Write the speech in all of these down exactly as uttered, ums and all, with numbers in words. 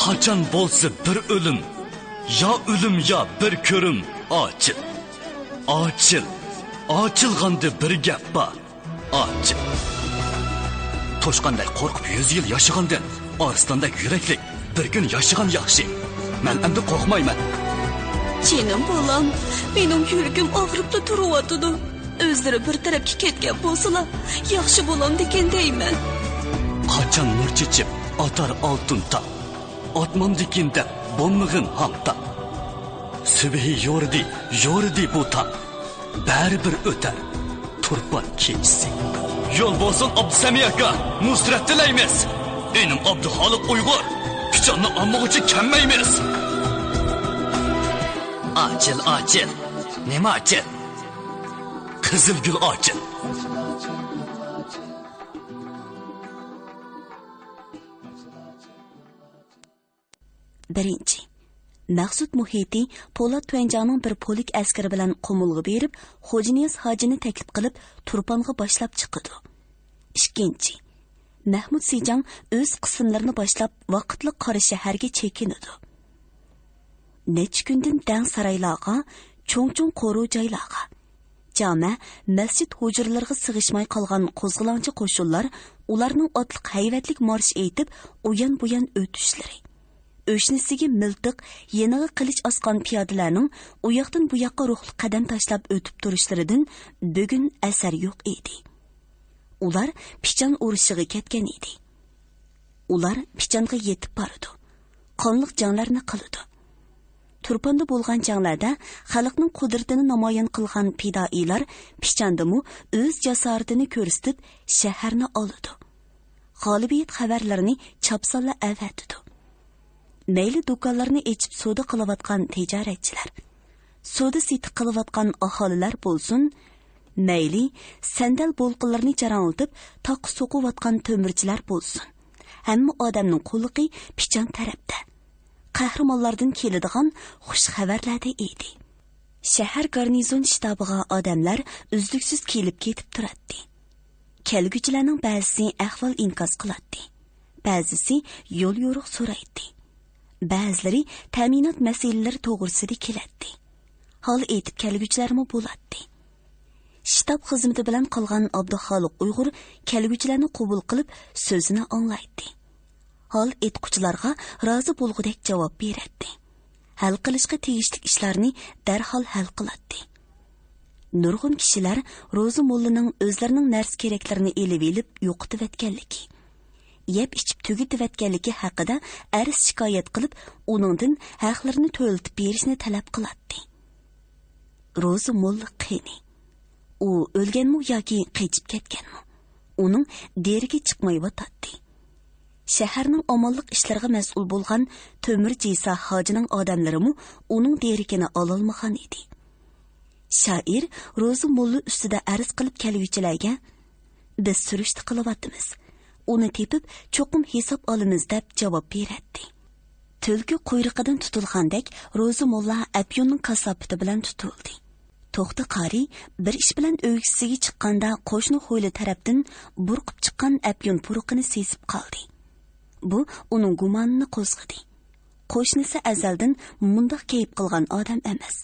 قاچان بولسا بىر ئۆلۈم، يا ئۆلۈم، يا بىر كۆرۈم. ئاچىل، ئاچىل، ئاچىلغاندا بىر گەپ بار. ئاچىل. توشقاندەك قورقۇپ يۈز يىل ياشىغاندىن، ئارسلاندەك يۈرەكلىك بىر كۈن ياشىغان ياخشى. مەن ئەمدى قورقمايمەن. جېنىم بالام، مېنىڭ يۈرىكىم ئاغرىپلا تۇرۇۋاتىدۇ. ئۆزلىرى بىر تەرەپكە كەتكەن بولسىلا، ياخشى بولامدىكىن دەيمەن. قاچان نۇر چېچىپ ئاتار ئالتۇن تاڭ، ئاتمامدىكىن دەپ بولمىغىن ھاڭ تاڭ. سۈبھى يورۇدى، يورۇدى بۇ تاڭ، بەرىبىر ئۆتەر تۇرپان كېچىسى. يول بولسۇن ئابدۇسەمى ئاكا، نۇسرەت تىلەيمىز. ئىنىم ئابدۇخالىق ئۇيغۇر، پىچاننى ئالمىغۇچە كەممەيمىز. ئاچىل، ئاچىل، نېمە ئاچىل؟ قىزىل گۈل ئاچىل. بىرىنچى، مەخسۇت مۇھىتى پولات تۈەنجاڭنىڭ بىر پولك ئەسكىرى بىلەن قۇمۇلغا بېرىپ، خوجانىياز ھاجىنى تەكلىپ قىلىپ، تۇرپانغا باشلاپ چىقىدۇ. ئىككىنچى، مەھمۇد سىجاڭ ئۆز قىسىملىرىنى باشلاپ، ۋاقىتلىق قارا شەھەرگە چېكىنىدۇ. نەچچە كۈندىن دەڭ سارايلارغا، چوڭ-چوڭ قورۇ جايلارغا، جامە مەسچىت ھۇجرىلىرىغا سىغىشماي قالغان قوزغىلاڭچى قوشۇنلار ئۇلارنىڭ ئاتلىق ھەيۋەتلىك مارش ئېيتىپ، ئۇيان-بۇيان ئۆتۈشلىرى، ئۆشنىسىگە مىلتىق، يېنىغا قىلىچ ئاسقان پىيادىلەرنىڭ ئۇياقتىن بۇياققا روھلۇق قەدەم تاشلاپ ئۆتۈپ تۇرۇشلىرىدىن بۈگۈن ئەسەر يوق ئىدى. ئۇلار پىچان ئۇرۇشىغا كەتكەن ئىدى. ئۇلار پىچانغا يېتىپ بارىدۇ. قانلىق جەڭلەرنى قىلىدۇ. تۇرپاندا بولغان جەڭلەردە خەلقنىڭ قۇدرىتىنى نامايان قىلغان پىدائىيلار پىچاندىمۇ ئۆز جاسارىتىنى كۆرسىتىپ، شەھەرنى ئالىدۇ. غالىبىيەت خەۋەرلىرىنى چاپسانلا ئەۋەتىدۇ. مەيلى دۇكانلارنى ئېچىپ سودا قىلىۋاتقان تىجارەتچىلەر، سودا سېتىق قىلىۋاتقان ئاھالىلەر بولسۇن، مەيلى سەندەل بولقىلىرىنى جاراڭلىتىپ تاقا سوقۇۋاتقان تۆمۈرچىلەر بولسۇن، ھەممە ئادەمنىڭ قۇلىقى پىچان تەرەپتە، قەھرىمانلاردىن كېلىدىغان خۇش خەۋەرلەردە ئىدى. شەھەر گارنىزون شتابىغا ئادەملەر ئۈزلۈكسىز كېلىپ كېتىپ تۇراتتى. كەلگۈچىلەرنىڭ بەزىسى ئەھۋال ئىنكاس قىلاتتى، بەزىسى يول يورۇق سورايتتى، بەزىلىرى تەمىنات مەسىلىلىرى توغرىسىدا كېلەتتى. ھال ئېيتىپ كەلگۈچىلەرمۇ بولاتتى. شتاب خىزمىتى بىلەن قالغان ئابدۇخالىق ئۇيغۇر كەلگۈچىلەرنى قوبۇل قىلىپ، سۆزىنى ئاڭلايتتى. ھال ئېيتقۇچىلارغا رازى بولغۇدەك جاۋاب بېرەتتى. ھەل قىلىشقا تېگىشلىك ئىشلارنى دەرھال ھەل قىلاتتى. نۇرغۇن كىشىلەر روزى موللىنىڭ ئۆزلىرىنىڭ نەرسە كېرەكلىرىنى ئېلىۋېلىپ يوقىتىۋەتكەنلىكى، يەپ ئىچىپ تۈگىتىۋەتكەنلىكى ھەققىدە ئەرز شىكايەت قىلىپ، ئۇنىڭدىن ھەقلىرىنى تۆلىتىپ بېرىشنى تەلەپ قىلاتتى. روزى موللا قېنى؟ ئۇ ئۆلگەنمۇ ياكى قېچىپ كەتكەنمۇ؟ ئۇنىڭ دېرىكى چىقمايۋاتاتتى. شەھەرنىڭ ئامانلىق ئىشلىرىغا مەسئۇل بولغان تۆمۈر جىسا ھاجىنىڭ ئادەملىرىمۇ ئۇنىڭ دېرىكىنى ئالالمىغان ئىدى. شائىر روزى موللا ئۈستىدە ئەرز قىلىپ كەلگۈچىلەرگە، «بىز سۈرۈشتە قىلىۋاتىمىز. ئۇنى تېپىپ، چوقۇم ھېساب ئالىمىز» دەپ جاۋاب بېرەتتى. تۈلكە قۇيرۇقىدىن تۇتۇلغاندەك، روزى موللا ئەپيۈننىڭ كاساپىتى بىلەن تۇتۇلدى. توختى قارى بىر ئىش بىلەن ئۆگزىسىگە چىققاندا، قوشنا ھويلا تەرەپتىن بۇرقۇپ چىققان ئەپيۈن پۇرىقىنى سېزىپ قالدى. بۇ ئۇنىڭ گۇمانىنى قوزغىدى. قوشنىسى ئەزەلدىن مۇنداق كەيپ قىلغان ئادەم ئەمەس.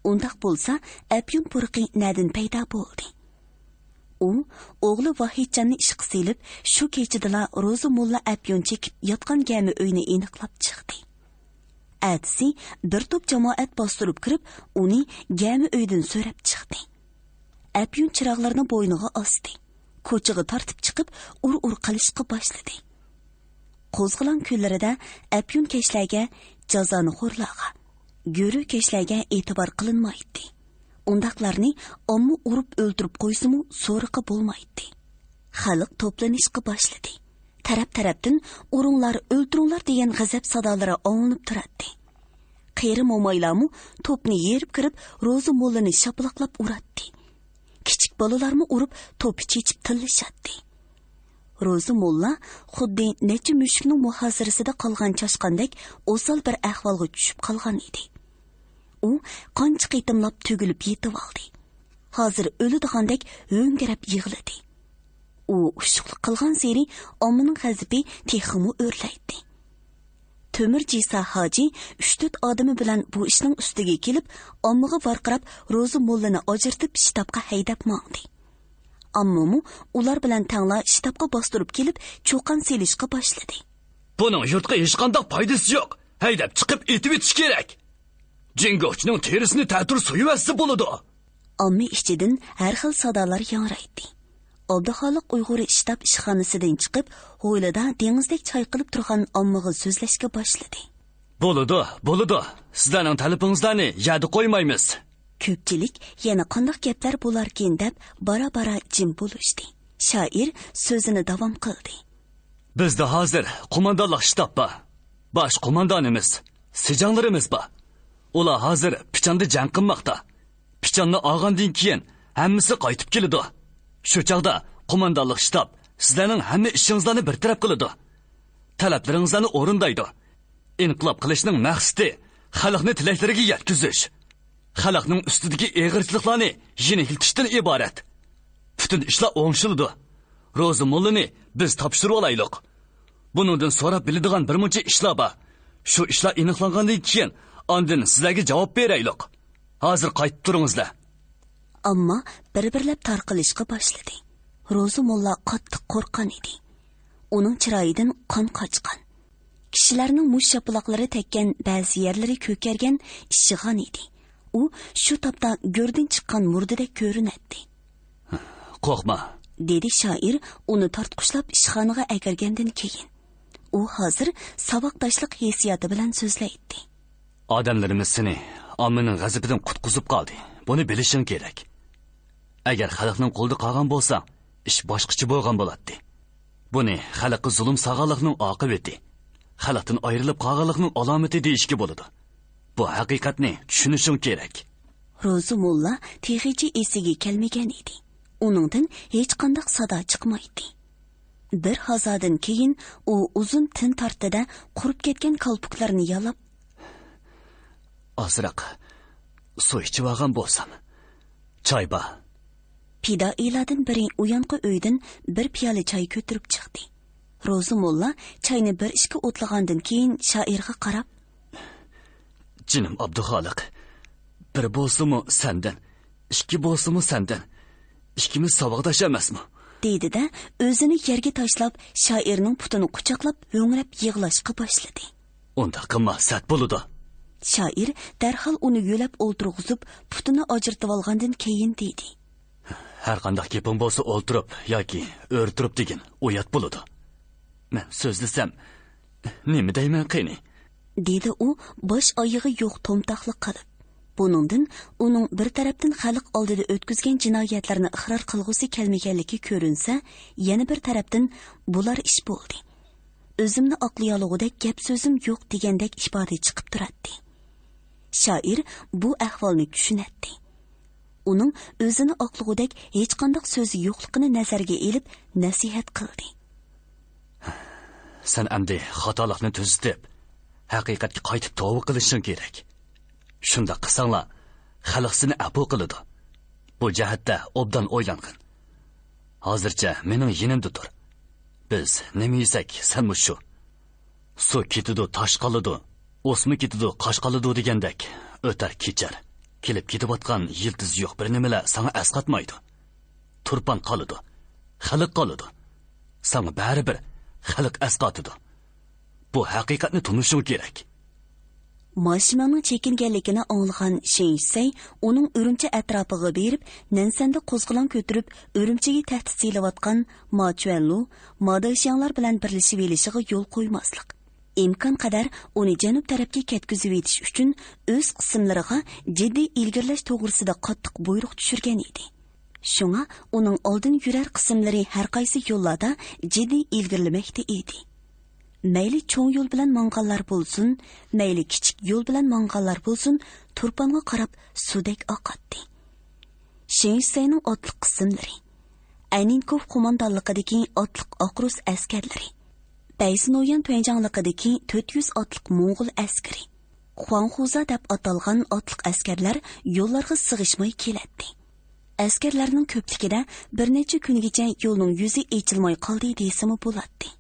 ئۇنداق بولسا، ئەپيۈن پۇرىقى نەدىن پەيدا بولدى؟ ئۇ ئوغلى ۋاھىدجاننى ئىشقا سېلىپ، شۇ كېچىدىلا روزى موللا ئەپيۈن چېكىپ ياتقان گەمە ئۆينى ئېنىقلاپ چىقتى. ئەتىسى بىر توپ جامائەت باستۇرۇپ كىرىپ، ئۇنى گەمە ئۆيدىن سۆرەپ چىقتى. ئەپيۈن چىراغلىرىنى بوينىغا ئاستى. كوچىغا تارتىپ چىقىپ، ئۇر-ئۇر قىلىشقا باشلىدى. قوزغىلاڭ كۈنلىرىدە ئەپيۈنكەشلەرگە، جازانىخورلارغا، گۆرۈكەشلەرگە ئېتىبار قىلىنمايتتى. ئۇنداقلارنى ئامما ئۇرۇپ ئۆلتۈرۈپ قويسىمۇ، سورىقى بولمايتتى. خەلق توپلىنىشقا باشلىدى. تەرەپ-تەرەپتىن «ئۇرۇڭلار، ئۆلتۈرۈڭلار» دېگەن غەزەپ سادالىرى ئاڭلىنىپ تۇراتتى. قېرى مومايلارمۇ توپنى يېرىپ كىرىپ، روزى موللىنى شاپىلاقلاپ ئۇراتتى. كىچىك بالىلارمۇ ئۇرۇپ، توپا چېچىپ تىللىشاتتى. روزى موللا خۇددى نەچچە مۈشۈكنىڭ مۇھاسىرىسىدە قالغان چاشقاندەك ئوسال بىر ئەھۋالغا چۈشۈپ قالغان ئىدى. ئۇ قانچە قېتىملاپ تۈگۈلۈپ يېتىۋالدى. ھازىر ئۆلىدىغاندەك ھۆڭگىرەپ يىغلىدى. ئۇ ئۇششۇقلۇق قىلغانسېرى ئاممىنىڭ غەزىپى تېخىمۇ ئۆرلەيتتى. تۆمۈر جىسا ھاجى ئۈچ-تۆت ئادىمى بىلەن بۇ ئىشنىڭ ئۈستىگە كېلىپ، ئاممىغا ۋارقىراپ، روزى موللىنى ئاجرىتىپ شتابقا ھەيدەپ ماڭدى. ئاممىمۇ ئۇلار بىلەن تەڭلا شتابقا باستۇرۇپ كېلىپ، چۇقان سېلىشقا باشلىدى. بۇنىڭ يۇرتقا ھېچقانداق پايدىسى يوق. ھەيدەپ چىقىپ ئېتىۋېتىش كېرەك. جىڭگوچنىڭ تېرىسىنى تەتۈر سويۇۋەتسە بولىدۇ. ئامما ئىچىدىن ھەر خىل سادالار ياڭرايتتى. ئابدۇخالىق ئۇيغۇر شتاب ئىشخانىسىدىن چىقىپ، ھويلىدا دېڭىزدەك چايقىلىپ تۇرغان ئاممىغا سۆزلەشكە باشلىدى. بولىدۇ، بولىدۇ. سىزلەرنىڭ تەلىپىڭىزلارنى يەردە قويمايمىز. كۆپچىلىك يەنە قانداق گەپلەر بولاركىن دەپ، بارا-بارا جىم بولۇشتى. شائىر سۆزىنى داۋام قىلدى. بىزدە ھازىر قوماندانلىق شتاب بار. باش قوماندانىمىز، سىجاڭلىرىمىز بار. ئۇلار ھازىر پىچاندا جەڭ قىلماقتا. پىچاننى ئالغاندىن كېيىن ھەممىسى قايتىپ كېلىدۇ. شۇ چاغدا قوماندانلىق شتاب سىزلەرنىڭ ھەممە ئىشىڭىزلارنى بىر تەرەپ قىلىدۇ. تەلەپلىرىڭىزلارنى ئورۇندايدۇ. ئىنقىلاب قىلىشنىڭ مەقسىتى خەلقنى تىلەكلىرىگە يەتكۈزۈش. خەلقنىڭ ئۈستىدىكى ئېغىرچىلىقلارنى يېنىكلىتىشتىن ئىبارەت. پۈتۈن ئىشلار ئوڭشىلىدۇ. روزى موللىنى بىز تاپشۇرۇۋالايلۇق. بۇنىڭدىن سوراپ بىلىدىغان بىر مۇنچە ئىشلار بار. شۇ ئىشلار ئېنىقلانغاندىن كېيىن، ئاندىن سىزلەرگە جاۋاب بېرەيلۇق. ھازىر قايتىپ تۇرۇڭىزلار. ئامما بىر-بىرلەپ تارقىلىشقا باشلىدى. روزى موللا قاتتىق قورققان ئىدى. ئۇنىڭ چىرايىدىن قان قاچقان. كىشىلەرنىڭ مۇش شاپىلاقلىرى تەگكەن بەزى يەرلىرى كۆكەرگەن، ئىششىغان ئىدى. ئۇ شۇ تاپتا گۆردىن چىققان مۇردىدەك كۆرۈنەتتى. قورقما، دېدى شائىر ئۇنى تارتقۇچلاپ ئىشخانىغا ئەكىرگەندىن كېيىن. ئۇ ھازىر ساۋاقداشلىق ھېسسىياتى بىلەن سۆزلەيتتى. ئادەملىرىمىز سېنى ئاممىنىڭ غەزىپىدىن قۇتقۇزۇپ قالدى. بۇنى بىلىشىڭ كېرەك. ئەگەر خەلقنىڭ قولىدا قالغان بولساڭ، ئىش باشقىچە بولغان بولاتتى. بۇنى خەلققە زۇلۇم سالغانلىقنىڭ ئاقىۋىتى. خەلقتىن ئايرىلىپ قالغانلىقنىڭ ئالامىتى دېيىشكە بولىدۇ. بۇ ھەقىقەتنى چۈشىنىشىڭ كېرەك. روزى موللا تېخىچە ئېسىگە كەلمىگەن ئىدى. ئۇنىڭدىن ھېچقانداق سادا چىقمايتتى. بىر ھازادىن كېيىن ئۇ ئۇزۇن تىن تارتتى-دە، قۇرۇپ كەتكەن كالپۇكلىرىنى يالاپ، ئازراق سۇ ئىچىۋالغان بولسام. چاي بار. پىدائىيلاردىن بىرى ئۇيانقى ئۆيدىن بىر پىيالە چاي كۆتۈرۈپ چىقتى. روزى موللا چاينى بىر ئىككى ئوتلىغاندىن كېيىن شائىرغا قاراپ، جېنىم ئابدۇخالىق، بىر بولسىمۇ سەندىن، ئىككى بولسىمۇ سەندىن. ئىككىمىز ساۋاقداش ئەمەسمۇ؟ دېدى-دە، ئۆزىنى يەرگە تاشلاپ، شائىرنىڭ پۇتىنى قۇچاقلاپ، ھۆڭرەپ يىغلاشقا باشلىدى. ئۇنداق قىلما، سەت بولىدۇ. شائىر دەرھال ئۇنى يۆلەپ ئولتۇرغۇزۇپ، پۇتىنى ئاجرىتىۋالغاندىن كېيىن دېدى. ھەرقانداق گېپىڭ بولسا ئولتۇرۇپ ياكى ئۆرە تۇرۇپ دېگىن، ئۇيات بولىدۇ. مەن سۆزلىسەم، نېمە دەيمەن قېنى؟ دېدى ئۇ باش ئايىغى يوق تومتاقلىق قىلىپ. بۇنىڭدىن ئۇنىڭ بىر تەرەپتىن خەلق ئالدىدا ئۆتكۈزگەن جىنايەتلىرىنى ئىقرار قىلغۇسى كەلمىگەنلىكى كۆرۈنسە، يەنە بىر تەرەپتىن بۇلار ئىش بولدى. ئۆزۈمنى ئاقلىيالىغۇدەك گەپ سۆزۈم يوق دېگەندەك ئىپادە چىقىپ تۇراتتى. شائىر بۇ ئەھۋالنى چۈشىنەتتى. ئۇنىڭ ئۆزىنى ئاقلىغۇدەك ھېچقانداق سۆزى يوقلۇقىنى نەزەرگە ئېلىپ نەسىھەت قىلدى. سەن ئەمدى خاتالىقنى تۈزىتىپ، ھەقىقەتكە قايتىپ توۋا قىلىشىڭ كېرەك. شۇنداق قىلساڭلا، خەلق سېنى ئەپۇ قىلىدۇ. بۇ جەھەتتە ئوبدان ئويلانغىن. ھازىرچە مېنىڭ يېنىمدا تۇر. بىز نېمە يېسەك، سەنمۇ شۇ. سۇ كېتىدۇ، تاش قالىدۇ، ئوسما كېتىدۇ، قاش قالىدۇ دېگەندەك، ئۆتەر كېچەر. كېلىپ كېتىۋاتقان يىلتىزى يوق بىر نېمىلەر ساڭا ئەسقاتمايدۇ. تۇرپان قالىدۇ، خەلق قالىدۇ. ساڭا بەرىبىر خەلق ئەسقاتىدۇ. بۇ ھەقىقەتنى تونۇشۇڭ كېرەك. ماشىماڭنىڭ چېكىنگەنلىكىنى ئاڭلىغان شېڭ شىسەي ئۇنىڭ ئۈرۈمچى ئەتراپىغا بېرىپ، نەنسەندە قوزغىلاڭ كۆتۈرۈپ، ئۈرۈمچىگە تەھدىت سېلىۋاتقان ما چۈەنلۇ، ما دېشياڭلار بىلەن بىرلىشىۋېلىشىغا يول قويماسلىق، ئىمكانقەدەر ئۇنى جەنۇب تەرەپكە كەتكۈزۈۋېتىش ئۈچۈن ئۆز قىسىملىرىغا جىددىي ئىلگىرىلەش توغرىسىدا قاتتىق بۇيرۇق چۈشۈرگەن ئىدى. شۇڭا ئۇنىڭ ئالدىن يۈرەر قىسىملىرى ھەرقايسى يوللاردا جىددىي ئىلگىرىلىمەكتە ئىدى. مەيلى چوڭ يول بىلەن ماڭغانلار بولسۇن، مەيلى كىچىك يول بىلەن ماڭغانلار بولسۇن، تۇرپانغا قاراپ سۇدەك ئاقاتتى. شېڭ شىسەينىڭ ئاتلىق قىسىملىرى، ئەنىنكوف قوماندانلىقىدىكى ئاتلىق ئاقرۇس ئەسكەرلىرى، بەيسىنويان تۈەنجاڭلىقىدىكى تۆت يۈز ئاتلىق موڭغۇل ئەسكىرى، خۇاڭخۇزا دەپ ئاتالغان ئاتلىق ئەسكەرلەر يوللارغا سىغىشماي كېلەتتى. ئەسكەرلەرنىڭ كۆپلۈكىدە بىر نەچچە كۈنگىچە يولنىڭ يۈزى ئېچىلماي قالدى دېسىمۇ بولاتتى.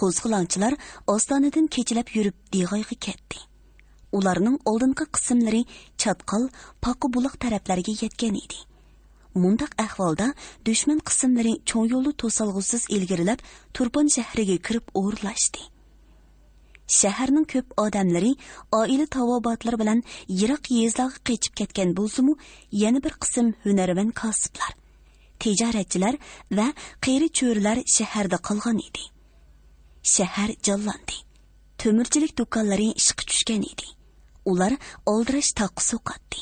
قوزغىلاڭچىلار ئاستانىدىن كېچىلەپ يۈرۈپ دىغايغا كەتتى. ئۇلارنىڭ ئالدىنقى قىسىملىرى چاتقال، پاقا بۇلاق تەرەپلەرگە يەتكەن ئىدى. مۇنداق ئەھۋالدا دۈشمەن قىسىملىرى چوڭ يولدا توسالغۇسىز ئىلگىرىلەپ، تۇرپان شەھىرىگە كىرىپ ئورۇنلاشتى. شەھەرنىڭ كۆپ ئادەملىرى ئائىلە تاۋابىئاتلىرى بىلەن يىراق يېزىلارغا قېچىپ كەتكەن بولسىمۇ، يەنە بىر قىسىم ھۈنەرۋەن كاسىپلار، تىجارەتچىلەر ۋە قېرى چۆرىلەر شەھەردە قالغان ئىدى. شەھەر جانلاندى. تۆمۈرچىلىك دۇكانلىرى ئىشقا چۈشكەن ئىدى. ئۇلار ئالدىراش تاققا سوقاتتى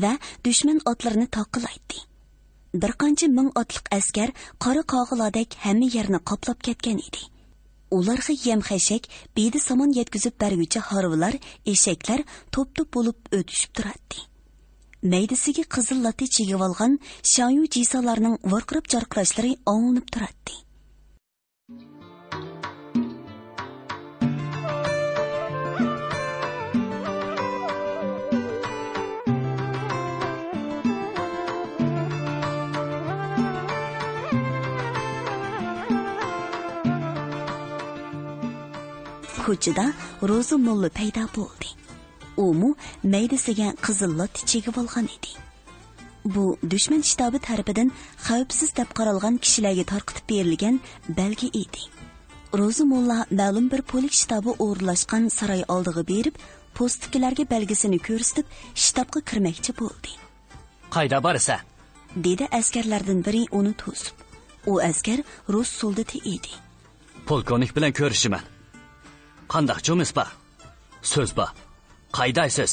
ۋە دۈشمەن ئاتلىرىنى تاقىلايتتى. بىر قانچە مىڭ ئاتلىق ئەسكەر قارا قاغىلاردەك ھەممە يەرنى قاپلاپ كەتكەن ئىدى. ئۇلارغا يەم-خەشەك، بىدە-سامان يەتكۈزۈپ بەرگۈچى ھارۋىلار، ئېشەكلەر توپ-توپ بولۇپ ئۆتۈشۈپ تۇراتتى. مەيدىسىگە قىزىل لاتا چىگىۋالغان شاڭيۇ جىسالارنىڭ ۋارقىراپ-جارقىراشلىرى ئاڭلىنىپ تۇراتتى. كوچىدا روزا موللا پەيدا بولدى. ئۇمۇ مەيدىسىگە قىزىل لاتا چىگىۋالغان ئىدى. بۇ دۈشمەن شتابى تەرىپىدىن خەۋپسىز دەپ قارالغان كىشىلەرگە تارقىتىپ بېرىلگەن بەلگە ئىدى. روزى موللا مەلۇم بىر پولك شتابى ئورۇنلاشقان ساراي ئالدىغا بېرىپ، پوستتىكىلەرگە بەلگىسىنى كۆرسىتىپ، شتابقا كىرمەكچى بولدى. قايدا بارىسەن؟ دېدى ئەسكەرلەردىن بىرى ئۇنى توسۇپ. ئۇ ئەسكەر رۇس سولدىتى ئىدى. پولكوۋنىك بىلەن كۆرۈشىمەن. قانداق جۇمۇس بار؟ سۆز بار. قايدايسىز؟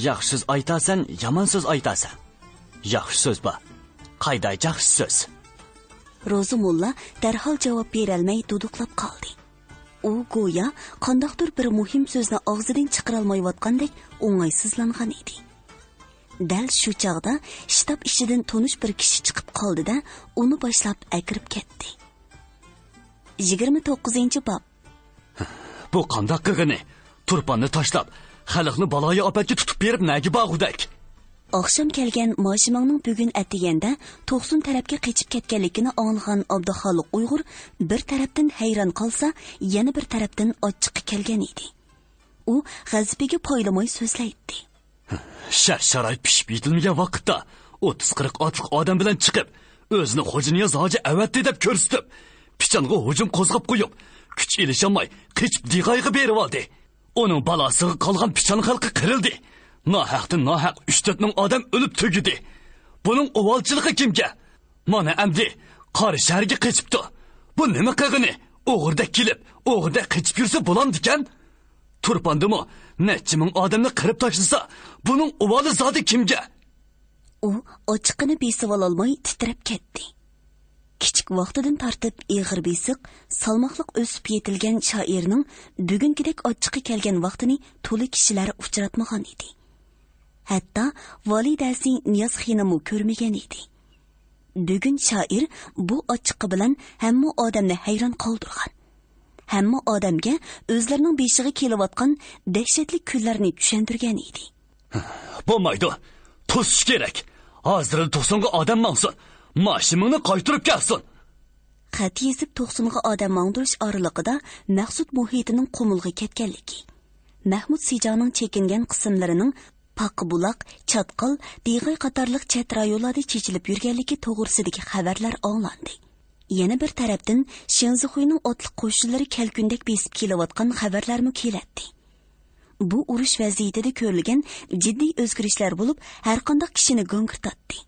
ياخشى سۆز ئايتاسەن، يامان سۆز ئايتاسەن؟ ياخشى سۆز بار. قايداي ياخشى سۆز؟ روزى موللا دەرھال جاۋاب بېرەلمەي دۇدۇقلاپ قالدى. ئۇ گويا قانداقتۇر بىر مۇھىم سۆزنى ئاغزىدىن چىقىرالمايۋاتقاندەك ئوڭايسىزلانغان ئىدى. دەل شۇ چاغدا شتاب ئىچىدىن تونۇش بىر كىشى چىقىپ قالدى-دە، ئۇنى باشلاپ ئەكىرىپ كەتتى. يىگىرمە توققۇزىنچى باب. بۇ قانداق قىلغىنى؟ تۇرپاننى تاشلاپ، خەلقنى بالايىئاپەتكە تۇتۇپ بېرىپ نەگە بارغۇدەك؟ ئاخشام كەلگەن ماشىماڭنىڭ بۈگۈن ئەتىگەندە توقسۇن تەرەپكە قېچىپ كەتكەنلىكىنى ئاڭلىغان ئابدۇخالىق ئۇيغۇر بىر تەرەپتىن ھەيران قالسا، يەنە بىر تەرەپتىن ئاچچىقى كەلگەن ئىدى. ئۇ غەزىپىگە پايلىماي سۆزلەيتتى. شەرت-شارائىت پىشىپ يېتىلمىگەن ۋاقىتتا، ئوتتۇز-قىرىق ئاتلىق ئادەم بىلەن چىقىپ، ئۆزىنى خوجانىياز ھاجى ئەۋەتتى دەپ كۆرسىتىپ، پىچانغا ھۇجۇم قوزغاپ قويۇپ، كۈچ ئېلىشالماي قېچىپ دىغايغا بېرىۋالدى. ئۇنىڭ بالاسىغا قالغان پىچان خەلقى قىرىلدى. ناھەقتىن ناھەق ئۈچ-تۆت مىڭ ئادەم ئۆلۈپ تۈگىدى. بۇنىڭ ئۇۋالچىلىقى كىمگە؟ مانا ئەمدى قارا شەھەرگە قېچىپتۇ. بۇ نېمە قىلغىنى؟ ئوغرىدەك كېلىپ، ئوغرىدەك قېچىپ يۈرسە بولامدىكەن؟ تۇرپاندىمۇ نەچچە مىڭ ئادەمنى قىرىپ تاشلىسا، بۇنىڭ ئۇۋالى زادى كىمگە؟ ئۇ ئاچچىقىنى بېسىۋالالماي تىترەپ كەتتى. كىچىك ۋاقتىدىن تارتىپ ئېغىر بېسىق، سالماقلىق ئۆسۈپ يېتىلگەن شائىرنىڭ بۈگۈنكىدەك ئاچچىقى كەلگەن ۋاقتىنى تولا كىشىلەر ئۇچراتمىغان ئىدى. ھەتتا ۋالىدەسى نىياز خېنىممۇ كۆرمىگەن ئىدى. بۈگۈن شائىر بۇ ئاچچىقى بىلەن ھەممە ئادەمنى ھەيران قالدۇرغان. ھەممە ئادەمگە ئۆزلىرىنىڭ بېشىغا كېلىۋاتقان دەھشەتلىك كۈنلەرنى چۈشەندۈرگەن ئىدى. بولمايدۇ. توسۇش كېرەك. ھازىرلا توقسۇنغا ئادەم ماڭسۇن. ماشىنىڭنى قايتۇرۇپ كەلسۇن. خەت يېزىپ توقسۇنغا ئادەم ماڭدۇرۇش ئارىلىقىدا مەخسۇت مۇھىتىنىڭ قۇمۇلغا كەتكەنلىكى، مەھمۇد سىجاڭنىڭ چېكىنگەن قىسىملىرىنىڭ پاقا بۇلاق، چاتقال، دىغاي قاتارلىق چەت رايونلاردا چېچىلىپ يۈرگەنلىكى توغرىسىدىكى خەۋەرلەر ئاڭلاندى. يەنە بىر تەرەپتىن، شېڭزىخۇينىڭ ئاتلىق قوشۇنلىرى كەلكۈندەك بېسىپ كېلىۋاتقان خەۋەرلەرمۇ كېلەتتى. بۇ ئۇرۇش ۋەزىيىتىدە كۆرۈلگەن جىددىي ئۆزگىرىشلەر بولۇپ، ھەرقانداق كىشىنى گاڭگىرتاتتى.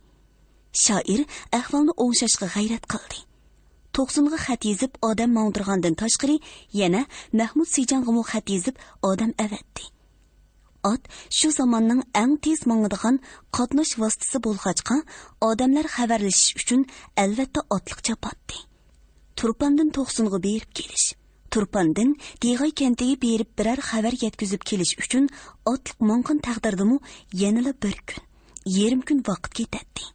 شائىر ئەھۋالنى ئوڭشاشقا غەيرەت قىلدى. توقسۇنغا خەت يېزىپ ئادەم ماڭدۇرغاندىن تاشقىرى، يەنە مەھمۇد سىجاڭغىمۇ خەت يېزىپ ئادەم ئەۋەتتى. ئات شۇ زاماننىڭ ئەڭ تېز ماڭىدىغان قاتناش ۋاسىتىسى بولغاچقا، ئادەملەر خەۋەرلىشىش ئۈچۈن ئەلۋەتتە ئاتلىق چاپاتتى. تۇرپاندىن توقسۇنغا بېرىپ كېلىش، تۇرپاندىن دىغاي كەنتىگە بېرىپ بىرەر خەۋەر يەتكۈزۈپ كېلىش ئۈچۈن ئاتلىق ماڭغان تەقدىردىمۇ يەنىلا بىر كۈن، يېرىم كۈن ۋاقىت كېتەتتى.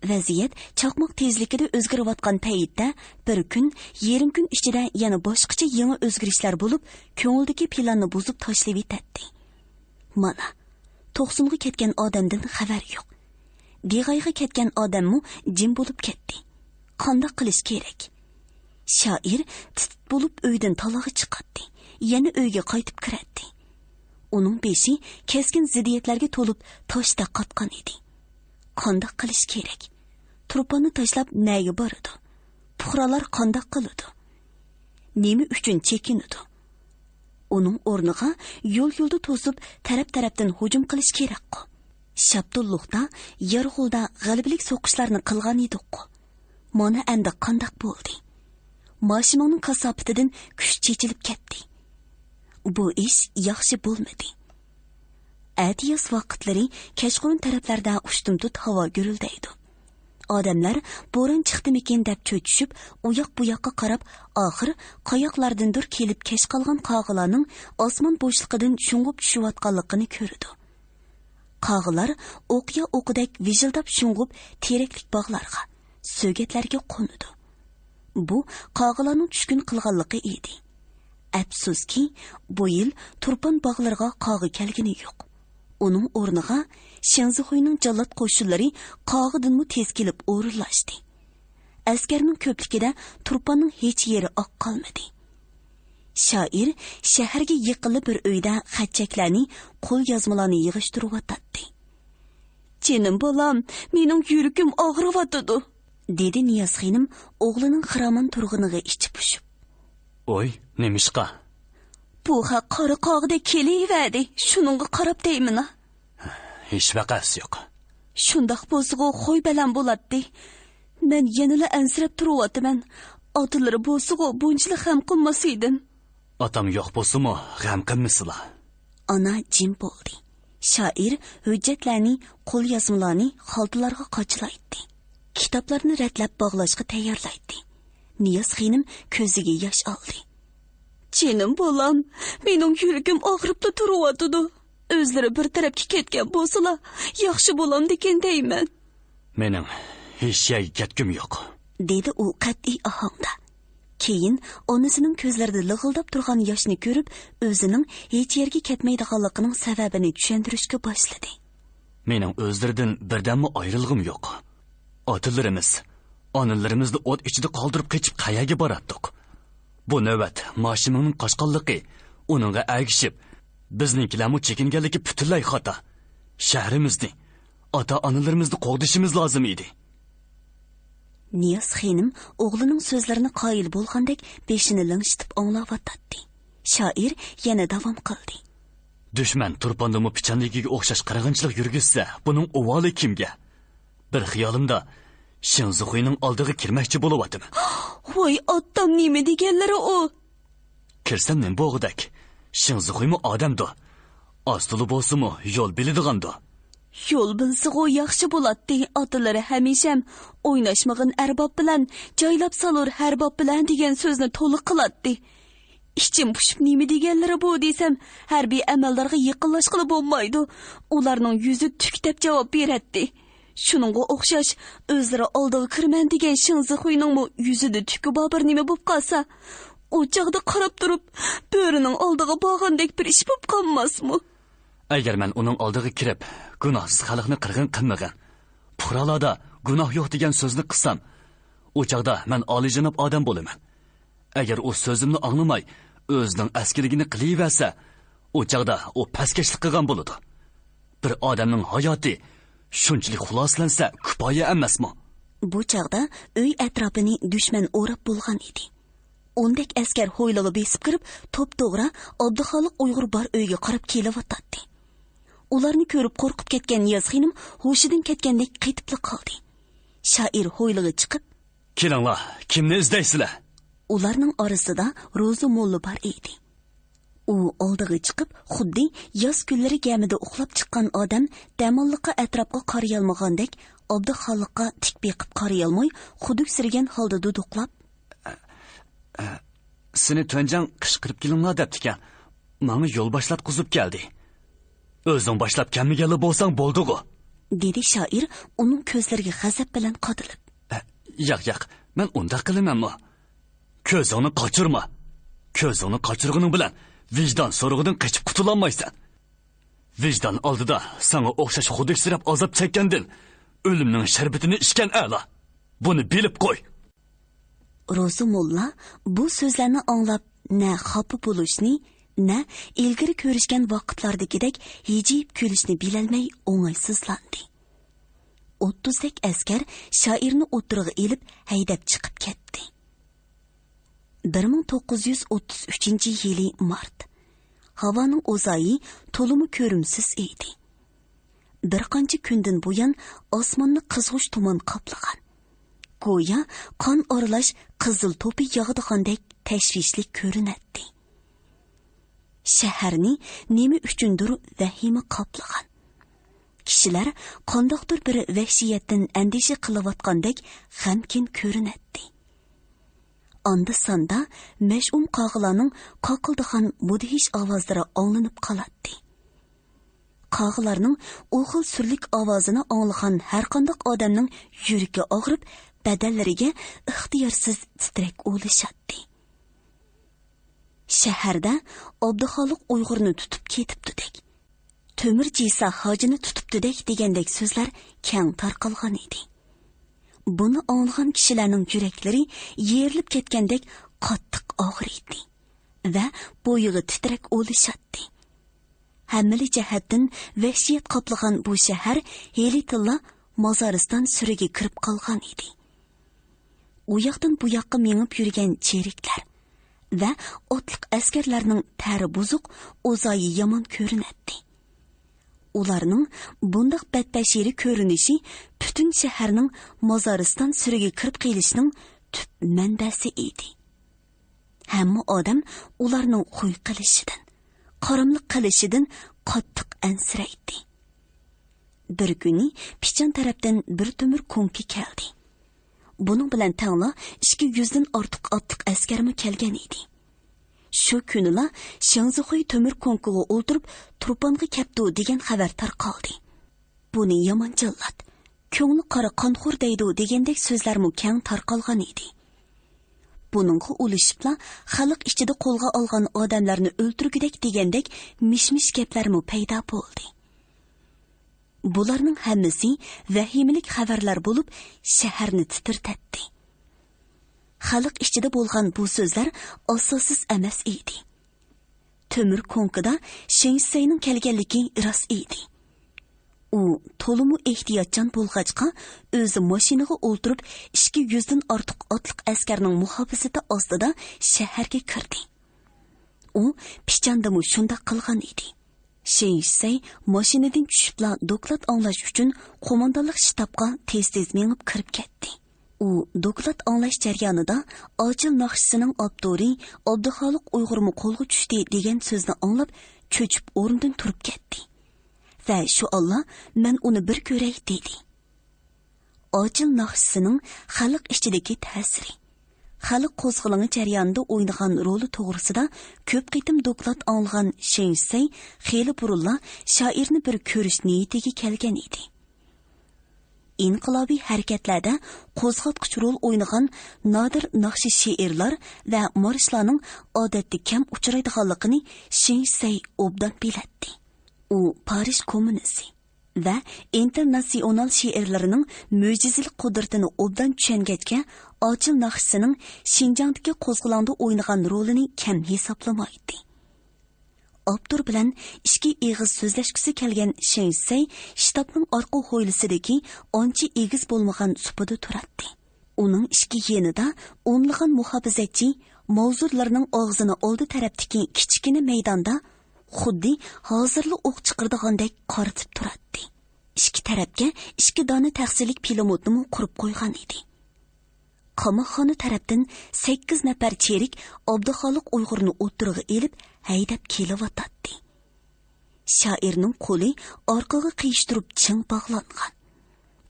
ۋەزىيەت چاقماق تېزلىكىدە ئۆزگىرىۋاتقان پەيتتە، بىر كۈن، يېرىم كۈن ئىچىدە يەنە باشقىچە يېڭى ئۆزگىرىشلەر بولۇپ، كۆڭۈلدىكى پىلاننى بۇزۇپ تاشلىۋېتەتتى. مانا، توقسۇنغا كەتكەن ئادەمدىن خەۋەر يوق. دىغايغا كەتكەن ئادەممۇ جىم بولۇپ كەتتى. قانداق قىلىش كېرەك؟ شائىر تىت-تىت بولۇپ ئۆيدىن تالاغا چىقاتتى، يەنە ئۆيگە قايتىپ كىرەتتى. ئۇنىڭ بېشى كەسكىن زىددىيەتلەرگە تولۇپ تاشتەك قاتقان ئىدى. قانداق قىلىش كېرەك؟ تۇرپاننى تاشلاپ نەگە بارىدۇ؟ پۇقرالار قانداق قىلىدۇ؟ نېمە ئۈچۈن چېكىنىدۇ؟ ئۇنىڭ ئورنىغا يول-يولدا توسۇپ، تەرەپ-تەرەپتىن ھۇجۇم قىلىش كېرەكقۇ. شاپتۇللۇقتا، يارغولدا غەلىبىلىك سوقۇشلارنى قىلغان ئىدۇققۇ. مانا ئەمدى قانداق بولدى؟ ماشىنىڭنىڭ كاساپىتىدىن كۈچ چېچىلىپ كەتتى. بۇ ئىش ياخشى بولمىدى. ئەتىياز ۋاقىتلىرى كەچقۇرۇن تەرەپلەردە ئۇشتۇمتۇت ھاۋا گۈرۈلدەيدۇ. ئادەملەر بوران چىقتىمىكىن دەپ چۆچۈشۈپ، ئۇياق-بۇياققا قاراپ، ئاخىر قاياقلاردىندۇر كېلىپ كەچ قالغان قاغىلارنىڭ ئاسمان بوشلۇقىدىن شۇڭغۇپ چۈشۈۋاتقانلىقىنى كۆرىدۇ. قاغىلار ئوقيا ئوقىدەك ۋىژىلداپ شۇڭغۇپ تېرەكلىك باغلارغا، سۆگەتلەرگە قونىدۇ. بۇ قاغىلارنىڭ چۈشكۈن قىلغانلىقى ئىدى. ئەپسۇسكى، بۇ يىل تۇرپان باغلىرىغا قاغا كەلگىنى يوق. ئۇنىڭ ئورنىغا شېڭزىخۇينىڭ جاللات قوشۇنلىرى قاغىدىنمۇ تېز كېلىپ ئورۇنلاشتى. ئەسكەرنىڭ كۆپلۈكىدە تۇرپاننىڭ ھېچ يېرى ئاق قالمىدى. شائىر شەھەرگە يېقىنلا بىر ئۆيدە خەت-چەكلەرنى، قول يازمىلارنى يىغىشتۇرۇۋاتاتتى. «جېنىم بالام، مېنىڭ يۈرىكىم ئاغرىۋاتىدۇ»، دېدى نىياز خېنىم ئوغلىنىڭ خىرامان تۇرغىنىغا ئىچى پۇشۇپ. «ۋاي، نېمىشقا؟» «بۇ خەق قارا قاغىدەك كېلىۋەردى، شۇنىڭغا قاراپ دەيمىنا.» «ھېچ ۋەقەسى يوق.» «شۇنداق بولسىغۇ خوي بەلەن بولاتتى. مەن يەنىلا ئەنسىرەپ تۇرۇۋاتىمەن. ئاتىلىرى بولسىغۇ بۇنچىلىك غەم قىلماس ئىدىم.» «ئاتام يوق بولسىمۇ غەم قىلمىسىلا.» ئانا جىم بولدى. شائىر ھۆججەتلەرنى، قول يازمىلارنى خالتىلارغا قاچىلايتتى. كىتابلارنى رەتلەپ باغلاشقا تەييارلايتتى. نىياز خېنىم كۆزىگە ياش ئالدى. «جېنىم بالام، مېنىڭ يۈرىكىم ئاغرىپلا تۇرۇۋاتىدۇ. ئۆزلىرى بىر تەرەپكە كەتكەن بولسىلا، ياخشى بولامدىكىن دەيمەن.» «مېنىڭ ھېچ يەرگە كەتكۈم يوق.» دېدى ئۇ قەتئىي ئاھاڭدا. كېيىن ئانىسىنىڭ كۆزلىرىدە لىغىلداپ تۇرغان ياشنى كۆرۈپ، ئۆزىنىڭ ھېچ يەرگە كەتمەيدىغانلىقىنىڭ سەۋەبىنى چۈشەندۈرۈشكە باشلىدى. «مېنىڭ ئۆزلىرىدىن بىردەممۇ ئايرىلغۇم يوق. ئاتىلىرىمىز، ئانىلىرىمىزنى ئوت ئىچىدە قالدۇرۇپ قېچىپ قەيەرگە باراتتۇق؟ بۇ نۆۋەت ماشىمىڭنىڭ قاچقانلىقى، ئۇنىڭغا ئەگىشىپ، بىزنىڭكىلەرمۇ چېكىنگەنلىكى پۈتۈنلەي خاتا. شەھىرىمىزنى، ئاتا-ئانىلىرىمىزنى قوغدىشىمىز لازىم ئىدى.» نىياز خېنىم ئوغلىنىڭ سۆزلىرىنى قايىل بولغاندەك بېشىنى لىڭشىتىپ ئاڭلاۋاتاتتى. شائىر يەنە داۋام قىلدى. «دۈشمەن تۇرپاندىمۇ پىچانلىكىگە ئوخشاش قىرغىنچىلىق يۈرگۈزسە، بۇنىڭ ئۇۋالى كىمگە؟ بىر خىيالىمدا شېڭزىخۇينىڭ ئالدىغا كىرمەكچى بولۇۋاتىمەن.» «ۋاي ئاتام، نېمە دېگەنلىرى ئۇ؟» «كىرسەم نېمە بولغۇدەك؟ شېڭزىخۇيمۇ ئادەمدۇ. ئاز-تولا بولسىمۇ يول بىلىدىغاندۇ.» «يول بىلسىغۇ ياخشى بولاتتى، ئاتىلىرى ھەمىشەم ئويناشمىغىن ئەرباب بىلەن، جايلاپ سالۇر ھەر باب بىلەن دېگەن سۆزنى تولا قىلاتتى. ئىچىم پۇشۇپ نېمە دېگەنلىرى بۇ دېسەم، ھەربىي ئەمەلدارغا يېقىنلاشقىلى بولمايدۇ. ئۇلارنىڭ يۈزى تۈك دەپ جاۋاب بېرەتتى. شۇنىڭغا ئوخشاش، ئۆزلىرى ئالدىغا كىرىمەن دېگەن شېڭزىخۇينىڭمۇ يۈزىدە تۈكى بار بىر نېمە بوپ قالسا، ئۇ چاغدا قاراپ تۇرۇپ، بۆرىنىڭ ئالدىغا بارغاندەك بىر ئىش بوپ قالماسمۇ؟» «ئەگەر مەن ئۇنىڭ ئالدىغا كىرىپ، گۇناھسىز خەلقنى قىرغىن قىلمىغىن، پۇقرالاردا گۇناھ يوق دېگەن سۆزنى قىلسام، ئۇ چاغدا مەن ئالىيجاناب ئادەم بولىمەن. ئەگەر ئۇ سۆزۈمنى ئاڭلىماي، ئۆزىنىڭ ئەسكىلىكىنى قىلىۋەرسە، ئۇ چاغدا ئۇ پەسكەشلىك قىلغان بولىدۇ. بىر ئادەمنىڭ ھاياتى شۇنچىلىك خۇلاسىلەنسە كۇپايە ئەمەسمۇ؟» بۇ چاغدا ئۆي ئەتراپىنى دۈشمەن ئوراپ بولغان ئىدى. ئوندەك ئەسكەر ھويلىغا بېسىپ كىرىپ، توپتوغرا ئابدۇخالىق ئۇيغۇر بار ئۆيگە قاراپ كېلىۋاتاتتى. ئۇلارنى كۆرۈپ قورقۇپ كەتكەن نىياز خېنىم ھوشىدىن كەتكەندەك قېتىپلا قالدى. شائىر ھويلىغا چىقىپ، «كېلىڭلار، كىمنى ئىزدەيسىلەر؟» ئۇلارنىڭ ئارىسىدا روزى موللا بار ئىدى. ئۇ ئالدىغا چىقىپ، خۇددى ياز كۈنلىرى گەمىدە ئۇخلاپ چىققان ئادەم دەماللىققا، ئەتراپقا قارىيالمىغاندەك، ئابدۇخالىققا تىك بېقىپ قارىيالماي، خۇدۈكسىرىگەن ھالدا دۇدۇقلاپ، «سېنى تۈەنجاڭ قىچقىرىپ كېلىڭلار دەپتىكەن. ماڭا يول باشلاتقۇزۇپ كەلدى.» «ئۆزۈڭ باشلاپ كەلمىگەنلا بولساڭ بولدىغۇ.» دېدى شائىر ئۇنىڭ كۆزلىرىگە غەزەپ بىلەن قادىلىپ. «ياق، ياق، مەن ئۇنداق قىلىمەنمۇ؟» «كۆزۈڭنى قاچۇرما. كۆزۈڭنى قاچۇرغىنىڭ بىلەن ۋىجدان سورىقىدىن قېچىپ قۇتۇلالمايسەن. ۋىجدان ئالدىدا ساڭا ئوخشاش خۇدۈكسىرەپ ئازاب چەككەندىن ئۆلۈمنىڭ شەربىتىنى ئىچكەن ئەلا. بۇنى بىلىپ قوي.» روزا موللا بۇ سۆزلەرنى ئاڭلاپ، نە خاپا بولۇشنى، نە ئىلگىرى كۆرۈشكەن ۋاقىتلاردىكىدەك ھىجىيىپ كۈلۈشنى بىلەلمەي ئوڭايسىزلاندى. ئوتتۇزدەك ئەسكەر شائىرنى ئوتتۇرىغا ئېلىپ ھەيدەپ چىقىپ كەتتى. بىر مىڭ توققۇز يۈز ئوتتۇز ئۈچىنچى يىلى مارت. ھاۋانىڭ ئوزايى تولىمۇ كۆرۈمسىز ئىدى. بىر قانچە كۈندىن بۇيان ئاسماننى قىزغۇچ تۇمان قاپلىغان. گويا قان ئارىلاش قىزىل توپا ياغىدىغاندەك تەشۋىشلىك كۆرۈنەتتى. شەھەرنى نېمە ئۈچۈندۇر ۋەھىمە قاپلىغان. كىشىلەر قانداقتۇر بىر ۋەھشىيەتتىن ئەندىشە قىلىۋاتقاندەك غەمكىن كۆرۈنەتتى. ئاندا-ساندا مەشئۇم قاغىلارنىڭ قاقىلدىغان مۇدھىش ئاۋازلىرى ئاڭلىنىپ قالاتتى. قاغىلارنىڭ ئۇ خىل سۈرلۈك ئاۋازىنى ئاڭلىغان ھەرقانداق ئادەمنىڭ يۈرىكى ئاغرىپ، بەدەنلىرىگە ئىختىيارسىز تىترەك ئۇلىشاتتى. شەھەردە ئابدۇخالىق ئۇيغۇرنى تۇتۇپ كېتىپتۇدەك، تۆمۈر جىسا ھاجىنى تۇتۇپتۇدەك دېگەندەك سۆزلەر كەڭ تارقالغان ئىدى. بۇنى ئاڭلىغان كىشىلەرنىڭ يۈرەكلىرى يېرىلىپ كەتكەندەك قاتتىق ئاغرىيتتى ۋە بويىغا تىترەك ئۇلىشاتتى. ھەممىلا جەھەتتىن ۋەھشىيەت قاپلىغان بۇ شەھەر ھېلىتىنلا مازارىستان سۈرىگە كىرىپ قالغان ئىدى. ئۇ ياقتىن بۇ ياققا مېڭىپ يۈرگەن چېرىكلەر ۋە ئوتلۇق ئەسكەرلەرنىڭ تەرى بۇزۇق، ئوزايى يامان كۆرۈنەتتى. ئۇلارنىڭ بۇنداق بەتبەشىرە كۆرۈنۈشى پۈتۈن شەھەرنىڭ مازارىستان سۈرىگە كىرىپ قېلىشىنىڭ تۈپ مەنبەسى ئىدى. ھەممە ئادەم ئۇلارنىڭ خۇي قىلىشىدىن، قاراملىق قىلىشىدىن قاتتىق ئەنسىرەيتتى. بىر كۈنى پىچان تەرەپتىن بىر تۆمۈر كوڭكا كەلدى. بۇنىڭ بىلەن تەڭلا ئىككى يۈزدىن ئارتۇق ئاتلىق ئەسكەرمۇ كەلگەن ئىدى. شۇ كۈنىلا شېڭزىخۇي تۆمۈر كوڭكىغا ئولتۇرۇپ تۇرپانغا كەپتۇ دېگەن خەۋەر تارقالدى. بۇنى يامان جاللات، كۆڭلى قارا قانخور دەيدۇ دېگەندەك سۆزلەرمۇ كەڭ تارقالغان ئىدى. بۇنىڭغا ئۇلىشىپلا خەلق ئىچىدە قولغا ئالغان ئادەملەرنى ئۆلتۈرگۈدەك دېگەندەك مىش-مىش گەپلەرمۇ پەيدا بولدى. بۇلارنىڭ ھەممىسى ۋەھىمىلىك خەۋەرلەر بولۇپ، شەھەرنى تىترىتەتتى. خەلق ئىچىدە بولغان بۇ سۆزلەر ئاساسسىز ئەمەس ئىدى. تۆمۈر كوڭكىدا شېڭ شىسەينىڭ كەلگەنلىكى راست ئىدى. ئۇ تولىمۇ ئېھتىياتچان بولغاچقا، ئۆزى ماشىنىغا ئولتۇرۇپ، ئىككى يۈزدىن ئارتۇق ئاتلىق ئەسكەرنىڭ مۇھاپىزىتى ئاستىدا شەھەرگە كىردى. ئۇ پىچاندىمۇ شۇنداق قىلغان ئىدى. شېڭ شىسەي ماشىنىدىن چۈشۈپلا دوكلات ئاڭلاش ئۈچۈن قوماندانلىق شتابقا تېز-تېز مېڭىپ كىرىپ كەتتى. ئۇ دوكلات ئاڭلاش جەريانىدا ئاچىل ناخشىسىنىڭ ئاپتورى ئابدۇخالىق ئۇيغۇرمۇ قولغا چۈشتى دېگەن سۆزنى ئاڭلاپ، چۆچۈپ ئورنىدىن تۇرۇپ كەتتى ۋە شۇ ئاللا مەن ئۇنى بىر كۆرەي دېدى. ئاچىل ناخشىسىنىڭ خەلق ئىچىدىكى تەسىرى، خەلق قوزغىلىڭى جەريانىدا ئوينىغان رولى توغرىسىدا كۆپ قېتىم دوكلات ئاڭلىغان شېڭ شىسەي خېلى بۇرۇنلا شائىرنى بىر كۆرۈش نىيىتىگە كەلگەن ئىدى. ئىنقىلابىي ھەرىكەتلەردە قوزغاتقۇچ رول ئوينىغان نادىر ناخشا شېئىرلار ۋە مارشلارنىڭ ئادەتتە كەم ئۇچرايدىغانلىقىنى شېڭ شىسەي ئوبدان بىلەتتى. ئۇ پارىژ كوممۇنىسى ۋە ئىنتېرناتسىيونال شېئىرلىرىنىڭ مۆجىزىلىك قۇدرىتىنى ئوبدان چۈشەنگەچكە، ئاچىل ناخشىسىنىڭ شىنجاڭدىكى قوزغىلاڭدا ئوينىغان رولىنى كەم ھېسابلىمايتتى. ئاپتور بىلەن ئىككى ئېغىز سۆزلەشكۈسى كەلگەن شېڭ شىسەي شتابنىڭ ئارقا ھويلىسىدىكى ئانچە ئېگىز بولمىغان سۇپىدا تۇراتتى. ئۇنىڭ ئىككى يېنىدا ئونلىغان مۇھاپىزەتچى ماۋزۇرلارنىڭ ئاغزىنى ئالدى تەرەپتىكى كىچىككىنە مەيداندا خۇددى ھازىرلا ئوق چىقىرىدىغاندەك قارىتىپ تۇراتتى. ئىككى تەرەپكە ئىككى دانە تەخسىلىك پىلىموتنىمۇ قۇرۇپ قويغان ئىدى. قاماقخانا تەرەپتىن سەككىز نەپەر چېرىك ئابدۇخالىق ئۇيغۇرنى ئوتتۇرىغا ئېلىپ ھەيدەپ كېلىۋاتاتتى. شائىرنىڭ قولى ئارقىغا قىيىشتۇرۇپ چىڭ باغلانغان.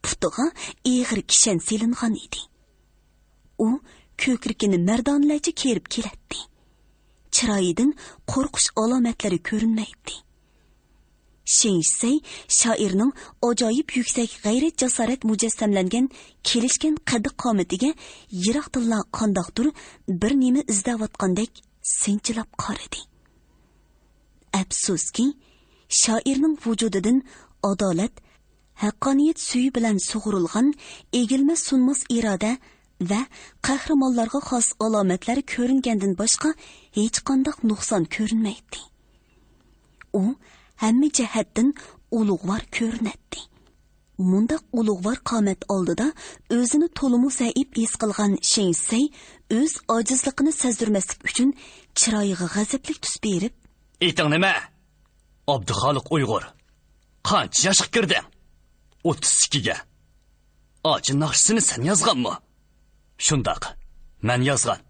پۇتىغا ئېغىر كىشەن سېلىنغان ئىدى. ئۇ كۆكرىكىنى مەردانىلەرچە كېرىپ كېلەتتى. چىرايىدىن قورقۇش ئالامەتلىرى كۆرۈنمەيتتى. شېڭ شىسەي شائىرنىڭ ئاجايىپ يۈكسەك غەيرەت-جاسارەت مۇجەسسەملەنگەن كېلىشكەن قەددى-قامىتىگە يىراقتىنلا قانداقتۇر بىر نېمە ئىزدەۋاتقاندەك سىنچىلاپ قارىدى. ئەپسۇسكى، شائىرنىڭ ۋۇجۇدىدىن ئادالەت، ھەققانىيەت سۈيى بىلەن سۇغۇرۇلغان ئېگىلمەس-سۇنماس ئىرادە ۋە قەھرىمانلارغا خاس ئالامەتلەر كۆرۈنگەندىن باشقا ھېچقانداق نۇقسان كۆرۈنمەيتتى. ئۇ ھەممە جەھەتتىن ئۇلۇغۋار كۆرۈنەتتى. مۇنداق ئۇلۇغۋار قامەت ئالدىدا ئۆزىنى تولىمۇ زەئىپ ھېس قىلغان شېڭ شىسەي ئۆز ئاجىزلىقىنى سەزدۈرمەسلىك ئۈچۈن چىرايىغا غەزەپلىك تۈس بېرىپ، ئېتىڭ نېمە؟ ئابدۇخالىق ئۇيغۇر، قانچە ياشقا كىردىڭ؟ ئوتتۇز ئىككىگە. ئاچا ناخشىسىنى سەن يازغانمۇ؟ شۇنداق، مەن يازغان.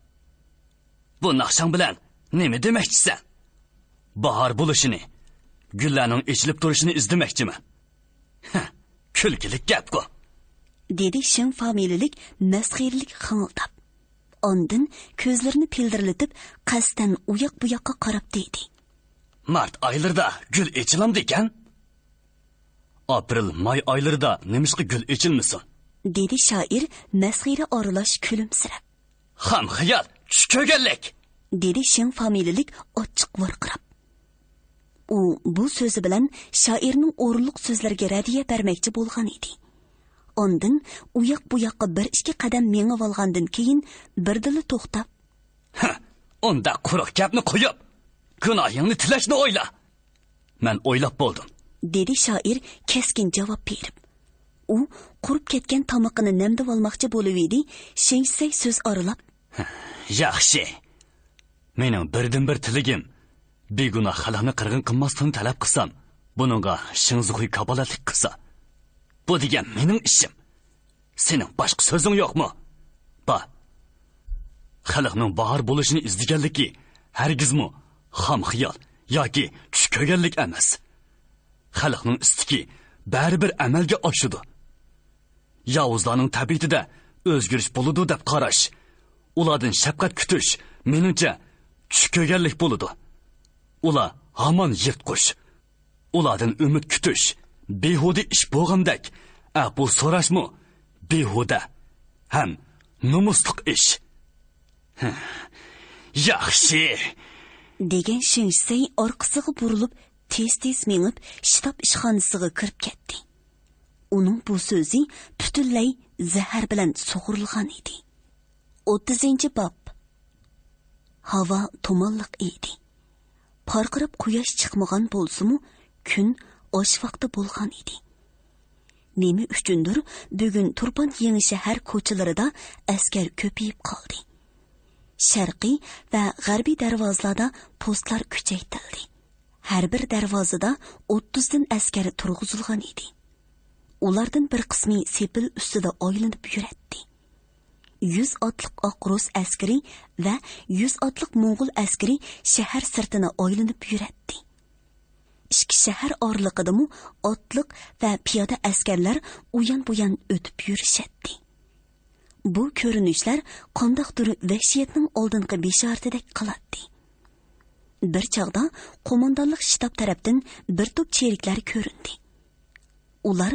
بۇ ناخشاڭ بىلەن نېمە دېمەكچىسەن؟ باھار بولۇشىنى، گۈللەرنىڭ ئېچىلىپ تۇرۇشىنى ئىزدىمەكچىمەن. ھە، كۈلكىلىك گەپقۇ. دېدى شېڭ فامىلىلىك مەسخىرىلىك خىڭىلداپ. ئاندىن كۆزلىرىنى پىلدىرلىتىپ، قەستەن ئۇياق بۇياققا قاراپ دېدى. مارت ئايلىرىدا گۈل ئېچىلامدىكەن؟ ئاپرېل، ماي ئايلىرىدا نېمىشقا گۈل ئېچىلمىسۇن؟ دېدى شائىر مەسخىرە ئارىلاش كۈلۈمسىرەپ. خام خىيال، چۈش كۆرگەنلىك! دېدى شېڭ فامىلىلىك ئاچچىق ۋارقىراپ. ئۇ بۇ سۆزى بىلەن شائىرنىڭ ئورۇنلۇق سۆزلىرىگە رەددىيە بەرمەكچى بولغان ئىدى. ئاندىن ئۇياق بۇياققا بىر ئىككى قەدەم مېڭىۋالغاندىن كېيىن بىردىنلا توختاپ، ھە، ئۇنداق قۇرۇق گەپنى قويۇپ، گۇناھىڭنى تىلەشنى ئويلا. مەن ئويلاپ بولدۇم. دېدى شائىر كەسكىن جاۋاب بېرىپ. ئۇ قۇرۇپ كەتكەن تامىقىنى نەمدىۋالماقچى بولۇۋىدى، شېڭ شىسەي سۆز ئارىلاپ. ياخشى. مېنىڭ بىردىنبىر تىلىكىم، بىگۇناھ خەلقنى قىرغىن قىلماسلىقنى تەلەپ قىلسام، بۇنىڭغا شېڭ زىخۇي كاپالەتلىك قىلسا. بۇ دېگەن مېنىڭ ئىشىم. سېنىڭ باشقا سۆزۈڭ يوقمۇ؟ بار. خەلقنىڭ باھار بولۇشىنى ئىزدىگەنلىكى ھەرگىزمۇ خام خىيال ياكى چۈش كۆرگەنلىك ئەمەس. خەلقنىڭ ئىستىكى بەرىبىر ئەمەلگە ئاشىدۇ. ياۋۇزلارنىڭ تەبىئىتىدە ئۆزگىرىش بولىدۇ دەپ قاراش، ئۇلاردىن شەپقەت كۈتۈش، مېنىڭچە، چۈش كۆرگەنلىك بولىدۇ. ئۇلار ھامان يىرتقۇچ. ئۇلاردىن ئۈمىد كۈتۈش بىھۇدە ئىش بولغاندەك، ئەپۇ سوراشمۇ بىھۇدە ھەم نومۇسلۇق ئىش. ياخشى، دېگەن شېڭ شىسەي ئارقىسىغا بۇرۇلۇپ، تېز-تېز مېڭىپ، شتاب ئىشخانىسىغا كىرىپ كەتتى. ئۇنىڭ بۇ سۆزى پۈتۈنلەي زەھەر بىلەن سۇغۇرۇلغان ئىدى. ئوتتۇزىنچى باب. ھاۋا تۇمانلىق ئىدى. پارقىراپ قۇياش چىقمىغان بولسىمۇ، كۈن ئاش ۋاقتى بولغان ئىدى. نېمە ئۈچۈندۇر، بۈگۈن تۇرپان يېڭى شەھەر كوچىلىرىدا ئەسكەر كۆپىيىپ قالدى. شەرقىي ۋە غەربىي دەرۋازىلاردا پوستلار كۈچەيتىلدى. ھەر بىر دەرۋازىدا ئوتتۇزدىن ئەسكەر تۇرغۇزۇلغان ئىدى. ئۇلاردىن بىر قىسمى سېپىل ئۈستىدە ئايلىنىپ يۈرەتتى. يۈز ئاتلىق ئاق رۇس ئەسكىرى ۋە يۈز ئاتلىق موڭغۇل ئەسكىرى شەھەر سىرتىنى ئايلىنىپ يۈرەتتى. ئىككى شەھەر ئارىلىقىدىمۇ ئاتلىق ۋە پىيادە ئەسكەرلەر ئۇيان-بۇيان ئۆتۈپ يۈرۈشەتتى. بۇ كۆرۈنۈشلەر قانداقتۇر ۋەھشىيەتنىڭ ئالدىنقى بېشارىتىدەك قىلاتتى. بىر چاغدا قوماندانلىق شتاب تەرەپتىن بىر توپ چېرىكلەر كۆرۈندى. ئۇلار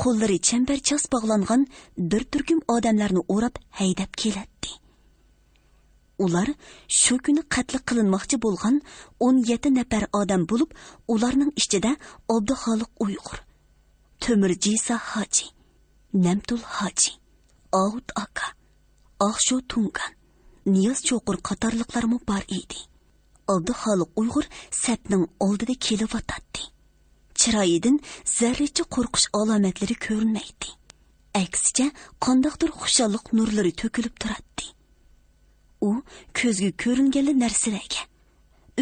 قوللىرى چەمبەرچاس باغلانغان بىر تۈركۈم ئادەملەرنى ئوراپ ھەيدەپ كېلەتتى. ئۇلار شۇ كۈنى قەتل قىلىنماقچى بولغان ئون يەتتە نەپەر ئادەم بولۇپ، ئۇلارنىڭ ئىچىدە ئابدۇخالىق ئۇيغۇر، تۆمۈر جىسا ھاجى، نەمتۇل ھاجى، ئاۋۇت ئاكا، ئاخشو تۇڭگان، نىياز چوقۇر قاتارلىقلارمۇ بار ئىدى. ئابدۇخالىق ئۇيغۇر سەپنىڭ ئالدىدا كېلىۋاتاتتى. چىرايىدىن زەررىچە قورقۇش ئالامەتلىرى كۆرۈنمەيتتى. ئەكسىچە، قانداقتۇر خۇشاللىق نۇرلىرى تۆكۈلۈپ تۇراتتى. ئۇ كۆزگە كۆرۈنگەنلا نەرسىلەرگە،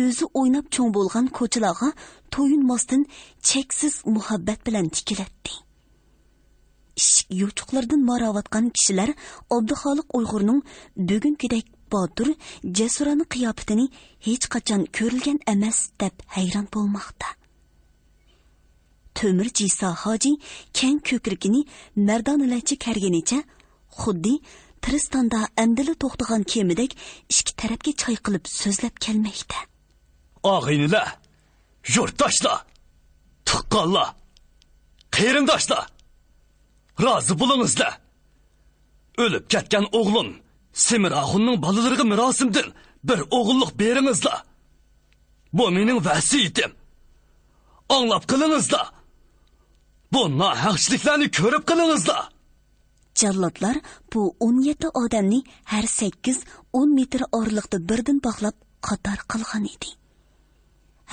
ئۆزى ئويناپ چوڭ بولغان كوچىلارغا تويۇنماستىن چەكسىز مۇھەببەت بىلەن تىكىلەتتى. ئىشىك يوچۇقلىرىدىن ماراۋاتقان كىشىلەر ئابدۇخالىق ئۇيغۇرنىڭ بۈگۈنكىدەك باتۇر، جەسۇرانە قىياپىتىنى ھېچقاچان كۆرۈلگەن ئەمەس، دەپ ھەيران بولماقتا. تۆمۈر جىسا ھاجى كەڭ كۆكرىكىنى مەردانىلەرچە كەرگىنىچە، خۇددى تىرىستاندا ئەمدىلا توختىغان كېمىدەك ئىككى تەرەپكە چايقىلىپ سۆزلەپ كەلمەكتە. ئاغىنىلەر، يۇرتداشلار، تۇغقانلار، قېرىنداشلار، رازى بولۇڭىزلەر. ئۆلۈپ كەتكەن ئوغلۇم سېمىر ئاخۇننىڭ بالىلىرىغا مىراسىمدىن بىر ئوغۇللۇق بېرىڭىزلار. بۇ مېنىڭ ۋەسىيىتىم. ئاڭلاپ قېلىڭىزلار. بۇ ناھەقچىلىكلەرنى كۆرۈپ قېلىڭىزلار. جاللاتلار بۇ ئون يەتتە ئادەمنى ھەر سەككىز، ئون مېتىر ئارىلىقتا بىردىن باغلاپ قاتار قىلغان ئىدى.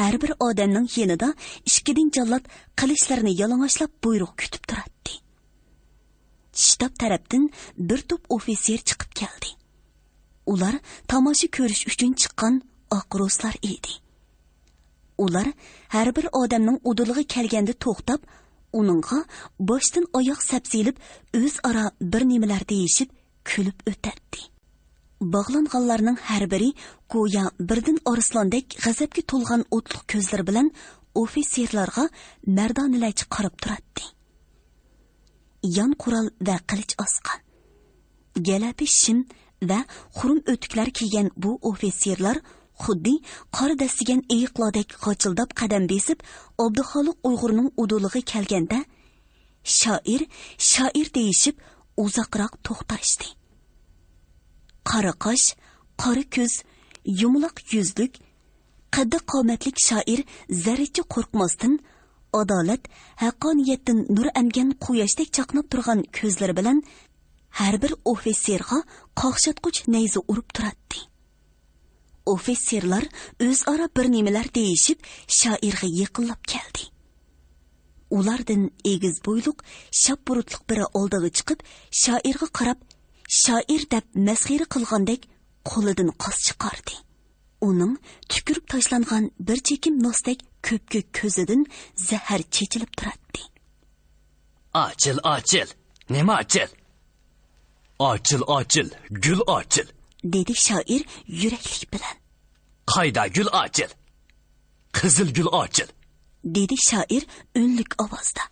ھەر بىر ئادەمنىڭ يېنىدا ئىككىدىن جاللات قىلىچلىرىنى يالىڭاچلاپ بۇيرۇق كۈتۈپ تۇراتتى. شتاب تەرەپتىن بىر توپ ئوفىتسېر چىقىپ كەلدى. ئۇلار تاماشا كۆرۈش ئۈچۈن چىققان ئاق روسلار ئىدى. ئۇلار ھەر بىر ئادەمنىڭ ئۇدۇلىغا كەلگەندە توختاپ، ئۇنىڭغا باشتىن ئاياق سەپسېلىپ، ئۆزئارا بىر نېمىلەر دېيىشىپ، كۈلۈپ ئۆتەتتى. باغلانغانلارنىڭ ھەر بىرى گويا بىردىن ئارسلاندەك غەزەپكە تولغان ئوتلۇق كۆزلىرى بىلەن ئوفىتسېرلارغا مەردانىلەرچە قاراپ تۇراتتى. يان قورال ۋە قىلىچ ئاسقان، گەلەپە شىم ۋە خۇرۇم ئۆتۈكلەر كىيگەن بۇ ئوفىتسېرلار خۇددى قار دەسسىگەن ئېيىقلاردەك غاچىلداپ قەدەم بېسىپ، ئابدۇخالىق ئۇيغۇرنىڭ ئۇدۇلىغا كەلگەندە، «شائىر، شائىر» دېيىشىپ، ئۇزاقراق توختاشتى. قارا قاش، قارا كۆز، يۇمىلاق يۈزلۈك، قەددى قامەتلىك شائىر زەررىچە قورقماستىن، ئادالەت، ھەققانىيەتتىن نۇر ئەمگەن قۇياشتەك چاقناپ تۇرغان كۆزلىرى بىلەن ھەر بىر ئوفىتسېرغا قاقشاتقۇچ نەيزە ئۇرۇپ تۇراتتى. ئوفىتسېرلار ئۆزئارا بىر نېمىلەر دېيىشىپ، شائىرغا يېقىنلاپ كەلدى. ئۇلاردىن ئېگىز بويلۇق، شاپبۇرۇتلۇق بىرى ئالدىغا چىقىپ، شائىرغا قاراپ، «شائىر» دەپ مەسخىرە قىلغاندەك قولىدىن قاس چىقاردى. ئۇنىڭ تۈكۈرۈپ تاشلانغان بىر چېكىم ناستەك كۆپكۆك كۆزىدىن زەھەر چېچىلىپ تۇراتتى. «ئاچىل، ئاچىل! نېمە ئاچىل؟» «ئاچىل، ئاچىل، گۈل ئاچىل!» دېدى شائىر يۈرەكلىك بىلەن. «قايدا گۈل ئاچىل؟ قىزىل گۈل ئاچىل!» دېدى شائىر ئۈنلۈك ئاۋازدا.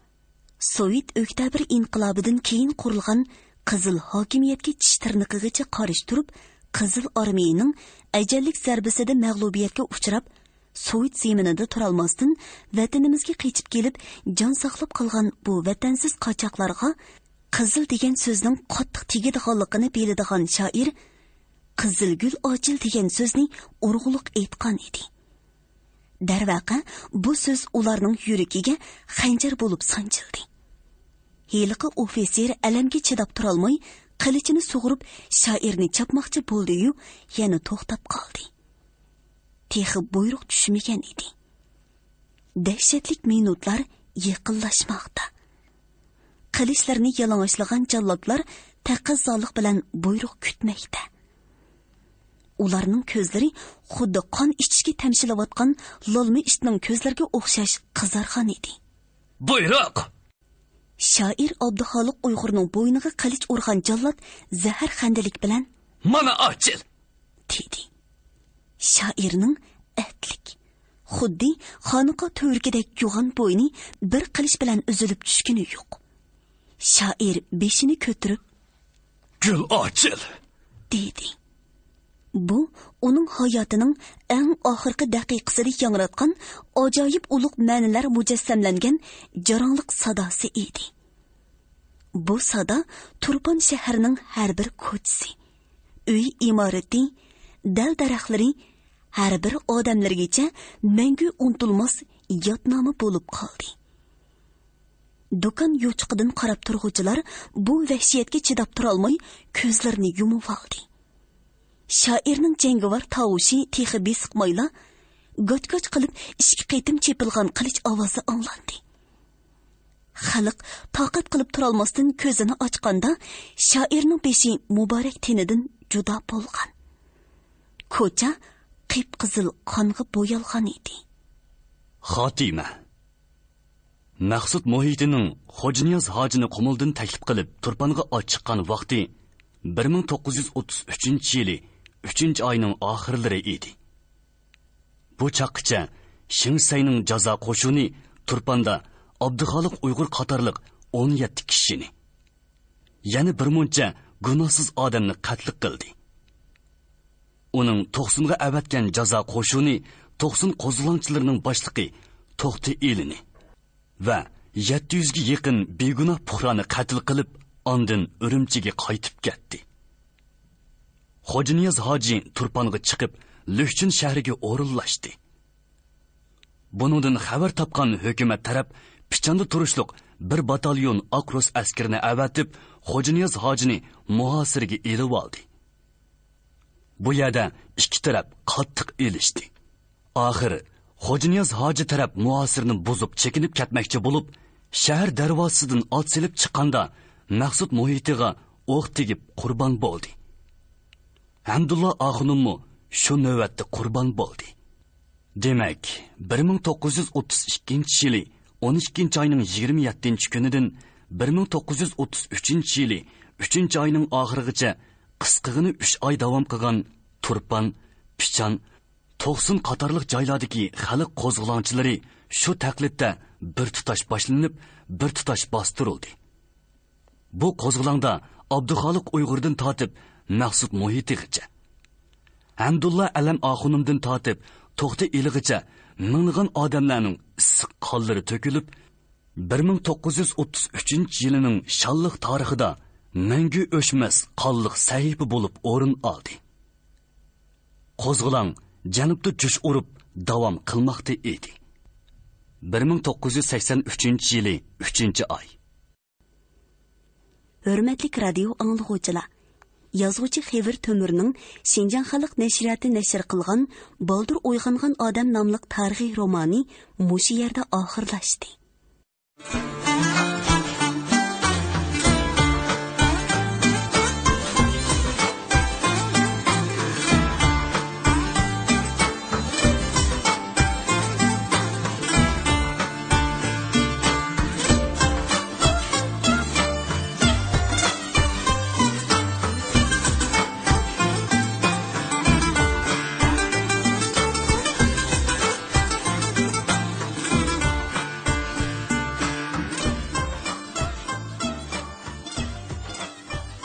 سوۋېت ئۆكتەبىر ئىنقىلابىدىن كېيىن قۇرۇلغان قىزىل ھاكىمىيەتكە چىش تىرنىقىغىچە قارشى تۇرۇپ، قىزىل ئارمىيىنىڭ ئەجەللىك زەربىسىدە مەغلۇبىيەتكە ئۇچراپ، سوۋېت زېمىنىدا تۇرالماستىن، ۋەتىنىمىزگە قېچىپ كېلىپ، جان ساقلاپ قالغان بۇ ۋەتەنسىز قاچاقلارغا قىزىل دېگەن سۆزنىڭ قاتتىق تېگىدىغانلىقىنى بىلىدىغان شائىر، «قىزىل گۈل ئاچىل» دېگەن سۆزنى ئۇرغۇلۇق ئېيتقان ئىدى. دەرۋەقە، بۇ سۆز ئۇلارنىڭ يۈرىكىگە خەنجەر بولۇپ سانجىلدى. ھېلىقى ئوفىتسېر ئەلەمگە چىداپ تۇرالماي، قىلىچىنى سۇغۇرۇپ، شائىرنى چاپماقچى بولدى-يۇ، يەنە توختاپ قالدى. تېخى بۇيرۇق چۈشمىگەن ئىدى. دەھشەتلىك مىنۇتلار يېقىنلاشماقتا. قىلىچلىرىنى يالىڭاچلىغان جاللاتلار تەقەززالىق بىلەن بۇيرۇق كۈتمەكتە. ئۇلارنىڭ كۆزلىرى خۇددى قان ئىچىشكە تەمشىلىۋاتقان لالما ئىتنىڭ كۆزلىرىگە ئوخشاش قىزارغان ئىدى. «بۇيرۇق!» شائىر ئابدۇخالىق ئۇيغۇرنىڭ بوينىغا قىلىچ ئۇرغان جاللات زەھەر خەندىلىك بىلەن، «مانا ئاچىل!» دېدى. شائىرنىڭ ئەتلىك، خۇددى خانىقا تۈۋرۈكىدەك يوغان بوينى بىر قىلىچ بىلەن ئۈزۈلۈپ چۈشكىنى يوق. شائىر بېشىنى كۆتۈرۈپ، «گۈل ئاچىل!» دېدى. بۇ ئۇنىڭ ھاياتىنىڭ ئەڭ ئاخىرقى دەقىقىسىدە ياڭراتقان ئاجايىپ ئۇلۇغ مەنىلەر مۇجەسسەملەنگەن جاراڭلىق ساداسى ئىدى. بۇ سادا تۇرپان شەھىرىنىڭ ھەر بىر كوچىسى، ئۆي ئىمارىتى، دەل-دەرەخلىرى، ھەر بىر ئادەملىرىگىچە مەڭگۈ ئۇنتۇلماس يادنامە بولۇپ قالدى. دۇكان يوچۇقىدىن قاراپ تۇرغۇچىلار بۇ ۋەھشىيەتكە چىداپ تۇرالماي، كۆزلىرىنى يۇمۇۋالدى. شائىرنىڭ جەڭگىۋار تاۋۇشى تېخى بېسىقمايلا، گاچ-گاچ قىلىپ ئىككى قېتىم چېپىلغان قىلىچ ئاۋازى ئاڭلاندى. خەلق تاقەت قىلىپ تۇرالماستىن كۆزىنى ئاچقاندا، شائىرنىڭ بېشى مۇبارەك تېنىدىن جۇدا بولغان. كوچا قىپقىزىل قانغا بويالغان ئىدى. خاتىمە. مەخسۇت مۇھىتىنىڭ خوجانىياز ھاجىنى قۇمۇلدىن تەكلىپ قىلىپ تۇرپانغا ئات چىققان ۋاقتى بىر مىڭ توققۇز يۈز ئوتتۇز ئۈچىنچى يىلى ئۈچىنچى ئاينىڭ ئاخىرلىرى ئىدى. بۇ چاغقىچە شېڭ سەينىڭ جازا قوشۇنى تۇرپاندا ئابدۇخالىق ئۇيغۇر قاتارلىق ئون يەتتە كىشىنى، يەنە بىر مۇنچە گۇناھسىز ئادەمنى قەتل قىلدى. ئۇنىڭ توقسۇنغا ئەۋەتكەن جازا قوشۇنى توقسۇن قوزغىلاڭچىلىرىنىڭ باشلىقى توختى ئېلىنى ۋە يەتتە يۈزگە يېقىن بىگۇناھ پۇقرانى قەتل قىلىپ، ئاندىن ئۈرۈمچىگە قايتىپ كەتتى. خوجانىياز ھاجى تۇرپانغا چىقىپ، لۈكچۈن شەھىرىگە ئورۇنلاشتى. بۇنىڭدىن خەۋەر تاپقان ھۆكۈمەت تەرەپ پىچاندا تۇرۇشلۇق بىر باتاليون ئاق رۇس ئەسكىرىنى ئەۋەتىپ، خوجانىياز ھاجىنى مۇھاسىرىگە ئېلىۋالدى. بۇ يەردە ئىككى تەرەپ قاتتىق ئېلىشتى. ئاخىرى خوجانىياز ھاجى تەرەپ مۇھاسىرىنى بۇزۇپ چېكىنىپ كەتمەكچى بولۇپ، شەھەر دەرۋازىسىدىن ئات سېلىپ چىققاندا، مەخسۇت مۇھىتىغا ئوق تېگىپ قۇربان بولدى. ھەمدۇللا ئاخۇنۇممۇ شۇ نۆۋەتتە قۇربان بولدى. دېمەك، بىر مىڭ توققۇز يۈز ئوتتۇز ئىككىنچى يىلى ئون ئىككىنچى ئاينىڭ يىگىرمە يەتتىنچى كۈنىدىن بىر مىڭ توققۇز يۈز ئوتتۇز ئۈچىنچى يىلى ئۈچىنچى ئاينىڭ ئاخىرىغىچە قىسقىغىنە ئۈچ ئاي داۋام قىلغان تۇرپان، پىچان، توقسۇن قاتارلىق جايلاردىكى خەلق قوزغىلاڭچىلىرى شۇ تەقلىدتە بىر تۇتاش باشلىنىپ، بىر تۇتاش باستۇرۇلدى. بۇ قوزغىلاڭدا ئابدۇخالىق ئۇيغۇردىن تارتىپ مەخسۇت مۇھىتىغىچە، ھەمدۇللا ئەلەم ئاخۇنۇمدىن تارتىپ توختى ئېلىغىچە مىڭلىغان ئادەملەرنىڭ ئىسسىق قانلىرى تۆكۈلۈپ، بىر مىڭ توققۇز يۈز ئوتتۇز ئۈچىنچى يىلىنىڭ شانلىق تارىخىدا مەڭگۈ ئۆچمەس قانلىق سەھىپە بولۇپ ئورۇن ئالدى. قوزغىلاڭ جەنۇبتا جۇش ئۇرۇپ داۋام قىلماقتا ئىدى. بىر مىڭ توققۇز يۈز سەكسەن ئۈچىنچى يىلى ئۈچىنچى ئاي. ھۆرمەتلىك رادىيو ئاڭلىغۇچىلار، يازغۇچى خېۋىر تۆمۈرنىڭ شىنجاڭ خەلق نەشرىياتى نەشر قىلغان بالدۇر ئويغانغان ئادەم ناملىق تارىخىي رومانى مۇشۇ يەردە ئاخىرلاشتى.